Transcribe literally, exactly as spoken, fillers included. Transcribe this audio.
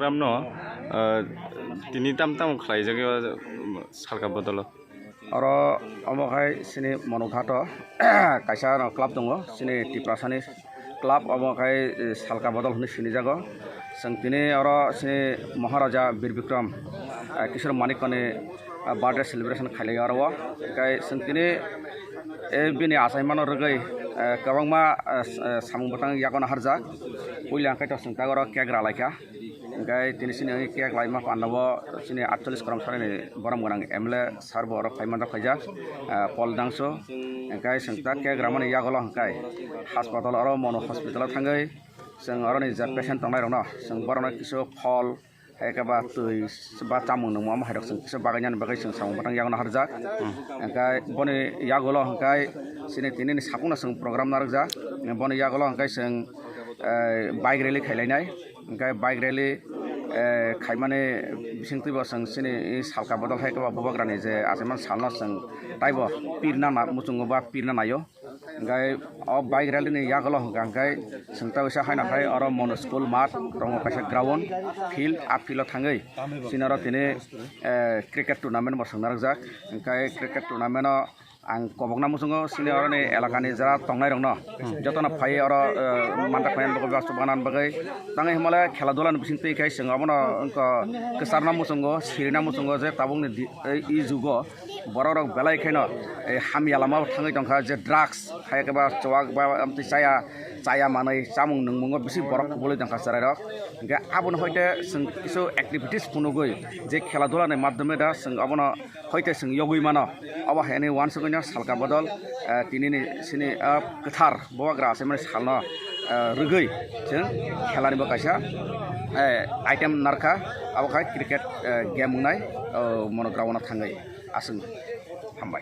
Tamno, ah, tini tam tam khlaijak o salka bodolo. Oro omo khai sini Monoghat o kaisa no club tongo, sini Tiprasani club, omo khai, eh, salka bodol hwnwi sinijago. Chwng tini oro sini Maharaja Bir Bikram, eh, Kishore Manikya ni, eh, birthday celebration khailai aro o. Hwnkhe chwng tini, eh, bini achaimano rwgwi, eh, kwbangma, eh, s-, eh, samung bwtang yago naharjak. Puila hwnkhe to chwng tak oro cake ralaikha. Hwnkhe tini sini cake laima pandao sini atchollis koromsari ni borom gwnang M L A sir bo oro phai manjak khaijak, ah, Paul Dangso. Hwnkhe chwng ta cake ramani yagulo hwnkhe hospital, oro Mono hospital o thangwi chwng oroni je patient tongnai rokno chwng borokno kisu phol, hai khe ba twi ba chamung nungmung omo hai rok chwng kisa bagwi nani bagwi chwng samung bwtang yago naharjak. Hwnkhe boni yagulo hwnkhe chini tini ni sakung no chwng program narwkjak. Boni yagulo hwnkhe chwng, eh, bike rally khailainai. Hwnkhe bike rally, eh, khaimani bisingtwi bo chwng chini salka bodol hai khe ba bubagrani je achaiman salno chwng taibo pirna na muchungo ba pirna naio. Hwnkhe o bike rally ni yagulo hwnkha hwnkhe chwng ta uaisa haino hai oro Mono school math tongo, kaisa ground field, a field o thangwi chini oro tini, eh, cricket tournament bo chwng narwkjak. Hwnkhe cricket tournament o ang kobokna muchungo chini oroni elakani jara tongnairokno jotono phaiwi oro, eh, mandak phainani bagwi, bastu banani bagwi tangwi hwnmale khela dulani bisingtwi khe chwng obono wngkha kwcharna muchungo, sirina muchungo je tabukni di-, eh, i jugo borok rok belai kheno, eh, hamya lama o thangwi tongkha, je drugs hai khe ba chuwak ba amtwi chaya, chaya manwi chamung nungmungo bisi borok kubulwi tongkha chwrairok. Hwnkhe abono hoite chwng kisu activities phunugwi je khela dulani madhyome da chwng abono hoite chwng yogwi mano. Obo hai hwnwi uansugwino salka bodol, eh, tini ni sini, ah, kwthar bubagra achaimani salno, eh, rwgwi chwng khelani bo kaisa, eh, item narwkha, abo khai cricket, eh, game wngnai, oh, Mono ground o thangwi. Aswk, hambai.